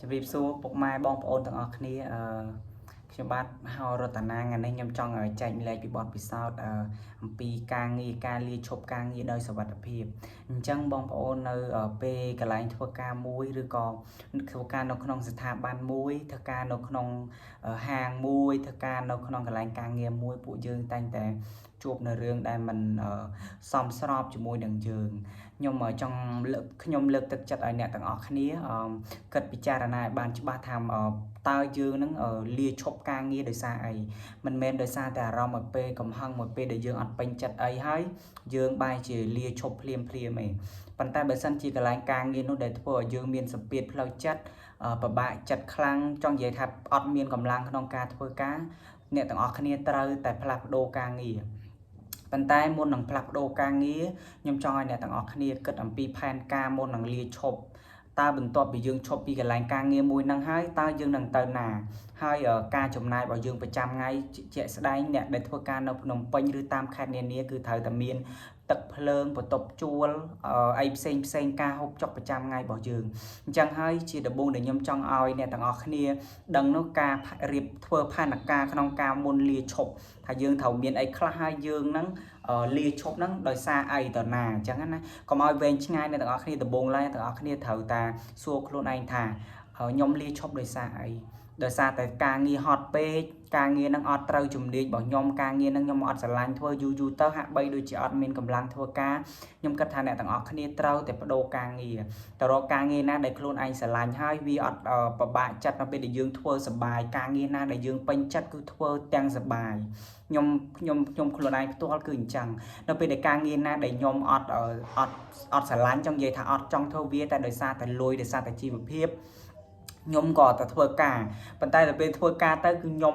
ជម្រាបសួរពុកម៉ែបងប្អូនទាំងអស់គ្នាខ្ញុំបាទហៅរតនាថ្ងៃនេះខ្ញុំចង់ចែករំលែកពីបទពិសោធន៍អំពីការងារការលាឈប់ការងារដោយសុវត្ថិភាពអញ្ចឹងបងប្អូននៅពេលកន្លែងធ្វើការមួយឬក៏ធ្វើការនៅក្នុងស្ថាប័នមួយធ្វើការនៅក្នុងហាងមួយធ្វើការនៅក្នុងកន្លែងការងារមួយពួកយើងតែងតែជួបនៅរឿងដែលមិនសមស្របជាមួយនឹងយើងខ្ញុំចង់លើកខ្ញុំលើកទឹកចិត្តឲ្យអ្នកទាំងអស់គ្នាគិតពិចារណាឲ្យបានច្បាស់ថាតើយើងនឹងលាឈប់ការងារដោយសារអីមិនមែនដោយសារតែអារម្មណ៍មួយពេលកំហឹងមួយពេលដែលយើងអត់ពេញចិត្តអីហើយយើងបែរជាលាឈប់ភ្លាមភ្លាមឯងប៉ុន្តែបើសិនជាកន្លែងការងារនោះដែលធ្វើឲ្យយើងមានសម្ពាធផ្លូវចិត្តពិបាកចិត្តខ្លាំងចង់និយាយថាអត់មានកម្លាំងក្នុងការធ្វើការអ្នកទាំងអស់គ្នាត្រូវតែផ្លាស់ប្ដូរការងារប៉ុន្តែមុននឹងផ្លាស់ប្ដូរការងារខ្ញុំចង់ឲ្យអ្នកទាំងអស់គ្នាគិតអំពីផែនការមុននឹងលាឈប់តើបន្ទាប់ពីយើងឈប់ពីកន្លែងការងារមួយហ្នឹងហើយតើយើងនឹងទៅណាហើយការចំណាយរបស់យើងប្រចាំថ្ងៃជាក់ស្ដែងអ្នកដែលធ្វើការនៅភ្នំពេញឬតាមខេត្តនានាគឺត្រូវតែមានទឹកភ្លើងបន្ទប់ជួលអីផ្សេងផ្សេងការហូបចុកប្រចាំថ្ងៃរបស់យើងអញ្ចឹងហើយជាដំបូងដែលខ្ញុំចង់ឲ្យអ្នកទាំងអស់គ្នាដឹងនោះការរៀបធ្វើផែនការក្នុងការមុនលាឈប់ថាយើងត្រូវមានអីខ្លះហើយយើងហ្នឹងលាឈប់ហ្នឹងដោយសារអីតណាអញ្ចឹងណាកុំឲ្យវែងឆ្ងាយអ្នកទាំងអស់គ្នាដំបូងឡើយទាំងអស់គ្នាត្រូវតាសួរខ្លួនឯងថាខ្ញុំលាឈប់ដោយសារអីដោយសារតែការងារហត់ពេកការងារនឹងអត់ត្រូវជំនាញរបស់ខ្ញុំការងារនឹងខ្ញុំអត់ស្រឡាញ់ធ្វើយូរយូរទៅហាក់បីដូចជាអត់មានកម្លាំងធ្វើការខ្ញុំគិតថាអ្នកទាំងអស់គ្នាត្រូវតែប្ដូរការងារទៅរកការងារណាដែលខ្លួនឯងស្រឡាញ់ហើយវាអត់ពិបាកចិត្តនៅពេលដែលយើងធ្វើសប្បាយការងារណាដែលយើងពេញចិត្តគឺធ្វើទាំងសប្បាយខ្ញុំខ្ញុំខ្ញុំខ្លួនឯងផ្ទាល់គឺអញ្ចឹងនៅពេលដែលការងារណាដែលខ្ញុំអត់អត់អត់ស្រឡាញ់ចង់និយាយថាអត់ចង់ធ្វើវាតែដោយសារតែលុយដោយសារតែជីវភាពខ្ញុំក៏ទៅធ្វើការប៉ុន្តែដល់ពេលធ្វើការទៅគឺខ្ញុំ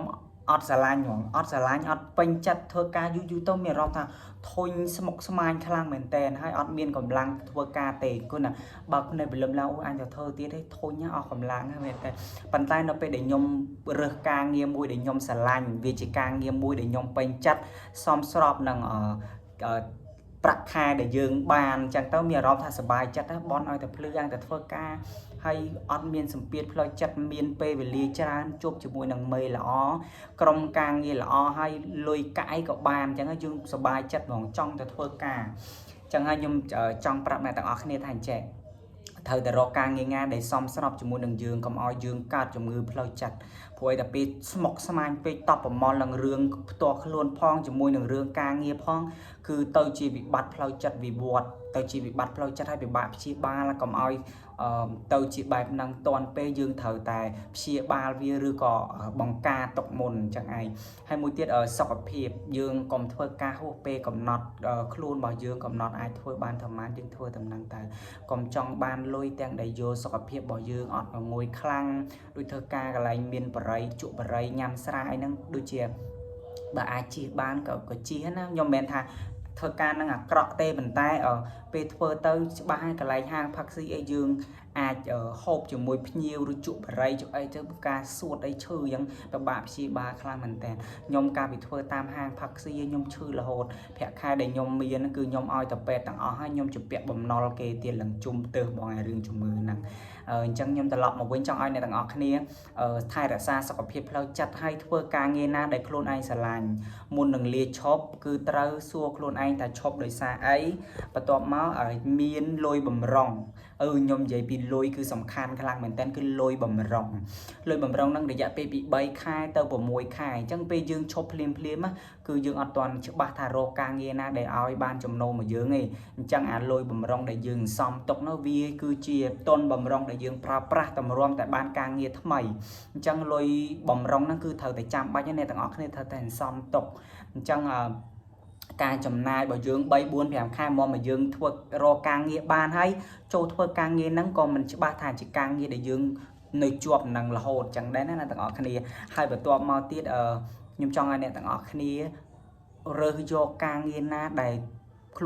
អត់ស្រឡាញ់ហ្មងអត់ស្រឡាញ់អត់ពេញចិត្តធ្វើការយូរយូរទៅមានអារម្មណ៍ថាធុញស្មុកស្មាញខ្លាំងមែនតែនហើយអត់មានកម្លាំងធ្វើការទេគុណណាបើកភ្នែកព្រលឹមឡើងអូអញទៅធ្វើទៀតទេធុញអស់កម្លាំងហ្នឹងមែនតែប៉ុន្តែនៅពេលដែលខ្ញុំរើសការងារមួយដែលខ្ញុំស្រឡាញ់វាជាការងារមួយដែលខ្ញុំពេញចិត្តសមស្របនឹងអឺប្រាក់ខែដែលយើងបានអញ្ចឹងទៅមានអារម្មណ៍ថាសប្បាយចិត្តណាបនឲ្យតែភ្លឺយ៉ាងតែធ្វើការហើយអត់មានសម្ពាធផ្លូវចិត្តមានពេលវេលាច្រើនជួបជាមួយនឹងមេល្អក្រុមការងារល្អហើយលុយកាក់អីក៏បានអញ្ចឹងយើងសប្បាយចិត្តហ្មងចង់ទៅធ្វើការអញ្ចឹងហើយខ្ញុំចង់ប្រាប់អ្នកទាំងអស់គ្នាថាអញ្ចេះត្រូវតែរកការងារណាដែលសមស្របជាមួយនឹងយើងកុំឲ្យយើងកើតជំងឺផ្លូវចិត្តព្រោះឯតែពេលស្មុកស្មាញពេកតបប្រមល់នឹងរឿងផ្ទាល់ខ្លួនផងជាមួយនឹងរឿងការងារផងគឺទៅជាវិបត្តិផ្លូវចិត្តវិវត្តទៅជាវិបត្តិផ្លូវចិត្តហើយពិបាកព្យាបាលកុំឲ្យទៅជាបែបហ្នឹងតាន់ពេលយើងត្រូវតែព្យាបាលវាឬក៏បង្ការទុកមុនអញ្ចឹងឯងហើយមួយទៀតសុខភាពយើងកុំធ្វើការហួសពេលកំណត់ខ្លួនរបស់យើងកំណត់អាចធ្វើបានប្រហែលយើងធ្វើតំណែងទៅកុំចង់បានលុយទាំងដែលយកសុខភាពរបស់យើងអត់ងងខ្លាំងដូចធ្វើការកន្លែងមានបរិយជក់បរិយញ៉ាំស្រាអីហ្នឹងដូចជាបើអាចជិះបានក៏ជិះណាខ្ញុំមិនមែនថាធ្វើការនឹងអាក្រក់ទេប៉ុន្តែពេលធ្វើទៅច្បាស់ហើយកន្លែងហាងផឹកស៊ីអីយើងអាចហូបជាមួយភ្ញៀវឬជក់បរិយជក់អីទៅការសួតអីឈឺអញ្ចឹងពិបាកព្យាបាលខ្លាំងមែនតើខ្ញុំកាលពីធ្វើតាមហាងផឹកស៊ីខ្ញុំឈឺរហូតប្រាក់ខែដែលខ្ញុំមានគឺខ្ញុំឲ្យតែពេទ្យទាំងអស់ហើយខ្ញុំជពាក់បំណុលគេទៀតឡើងជុំទើសបងឲ្យរឿងជំងឺហ្នឹងអញ្ចឹងខ្ញុំត្រឡប់មកវិញចង់ឲ្យអ្នកទាំងអស់គ្នាថែរក្សាសុខភាពផ្លូវចិត្តហើយធ្វើការងារណាដែលខ្លួនឯងស្រឡាញ់មុននឹងលាឈប់គឺត្រូវសួរខ្លួនឯងថាឈប់ដោយសារអីបន្ទាប់មកឲ្យមានលុយបំរុងអឺខ្ញុំនិយាយពីលុយគឺសំខាន់ខ្លាំងមែនតើគឺលុយបំរុងលុយបំរុងហ្នឹងរយៈពេលពី3ខែទៅ6ខែអញ្ចឹងពេលយើងឈប់ភ្លាមភ្លាមគឺយើងអត់ទាន់ច្បាស់ថារកការងារណាដែលឲ្យបានចំណូលមកយើងទេអញ្ចឹងអាលុយបំរុងដែលយើងសំទុកនោះវាគឺជាតុនបំរុងដែលយើងប្រើប្រាស់តម្រាំតែបានការងារថ្មីអញ្ចឹងលុយបំរុងហ្នឹងគឺត្រូវតែចាំបាច់ណាអ្នកទាំងអស់គ្នាត្រូវតែសំទុកអញ្ចឹងការចំណាយរបស់យើង3 4 5ខែមកមកយើងធ្វើរកការងារបានហើយចូលធ្វើការងារហ្នឹងក៏មិនច្បាស់ថាជាការងារដែលយើងនៅជាប់នឹងរហូតចឹងដែរណាអ្នកទាំងអស់គ្នាហើយបន្ទាប់មកទៀតអឺខ្ញុំចង់ឲ្យអ្នកទាំងអស់គ្នារើសយកការងារណាដែល